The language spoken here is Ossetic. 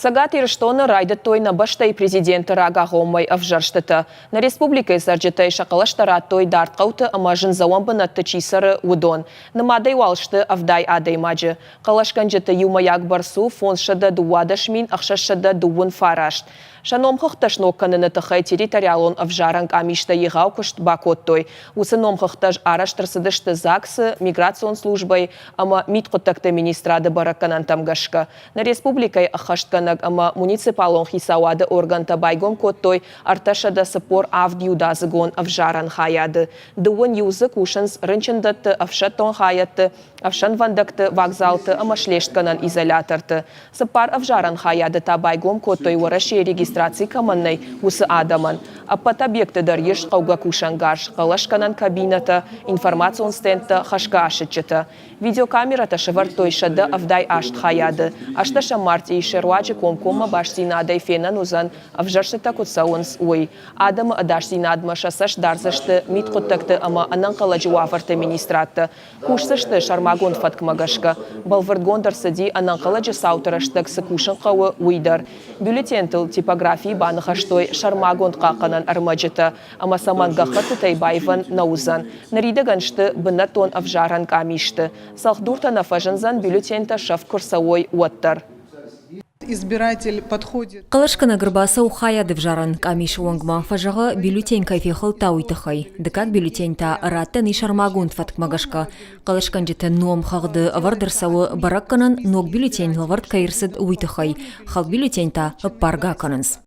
Цӕгат Ирыстоны райдыдтой нӕ бӕстӕйы президенты рагагъоммӕ ӕвзӕрстытӕ. Нӕ республикӕйы цӕрджытӕй сӕ хъӕлӕстӕ радтой дард хъӕуты ӕмӕ зындзӕуӕн бынӕтты чи цӕры, уыдон. Нымадӕй уал сты 70 адӕймаджы. Хъӕлӕсгӕнджыты иумӕйаг бӕрц у 512 629. Сӕ номхыгъдтӕ сног кӕныны тыххӕй территориалон ӕвзарӕн къамистӕ егъау куыст бакодтой. Уыцы номхыгъдтӕ арӕзт ӕрцыдысты ЗАГС-ы, миграцион службӕйы ӕмӕ мидхъуыддӕгты министрады бӕрӕггӕнӕнтӕм гӕсгӕ. Нӕ республикӕйы ӕххӕстгӕнӕг ӕмӕ муниципалон хицауады органтӕ байгом кодтой 347 иудадзыгон ӕвзарӕн хайады. Дыууын иу дзы кусынц рынчындӕтты, ӕфсӕддон хайӕдты, ӕфсӕнвӕндӕгты, вокзалты ӕмӕ слестгӕнӕн изоляторты. Цыппар ӕвзарӕн хайады та байгом кодтой Уӕрӕсейы регистраци кӕмӕн нӕй, уыцы адӕмӕн. Ӕппӕт объектты дӕр ис хъӕугӕ кусӕнгарз, хъӕлӕсгӕнӕн кабинӕтӕ, информацион стендтӕ, хӕсгӕ асыччытӕ. Видеокамерӕтӕ сӕвӕрдтой 178 хайады. Ӕстдӕсӕм мартъийы се руаджы комкоммӕ бастдзинадӕй фенӕн уыдзӕн, ӕвзӕрстытӕ куыд цӕуынц, уый. Адӕмы ӕдасдзинадмӕ сӕ цӕст дардзысты мидхъуыддӕгты ӕмӕ ӕнӕнхъӕлӕджы уавӕрты министрадтӕ. Кусдзысты сӕрмагонд фӕткмӕ гӕсгӕ. Бӕлвырдгонд ӕрцыди, ӕнӕнхъӕлӕджы цауты рӕстӕг цы кусын хъӕуы, уый дӕр. Бюллетентыл типографийы баныхӕстой сӕрмагонд хъахъхъӕнӕн ӕрмӕджытӕ ӕмӕ сӕ мӕнггӕххӕттытӕй баивӕн нӕ уыдзӕн. Ныридӕгӕн сты бынӕттон ӕвзарӕн къамисты. Цӕлхдуртӕ нӕ фӕзындзӕн, бюллетентӕ сӕфт куы рцӕуой, уӕддӕр. Избиратель подходит. Хъӕлӕсгӕнӕг ӕрбацӕуы хайады ӕвзарӕн къамисы уӕнгмӕ, фӕзӕгъы, бюллетень кӕй фехӕлдта, уый тыххӕй. Дыккаг бюллетень та раттӕн ис сӕрмагонд фӕткмӕ гӕсгӕ. Хъӕлӕсгӕнджыты номхыгъды ӕвӕрд ӕрцӕуы бӕрӕггӕнӕн, ног бюллетень лӕвӕрд кӕй ӕрцыд, уый тыххӕй. Хӕлд бюллетень та ӕппаргӕ кӕнынц.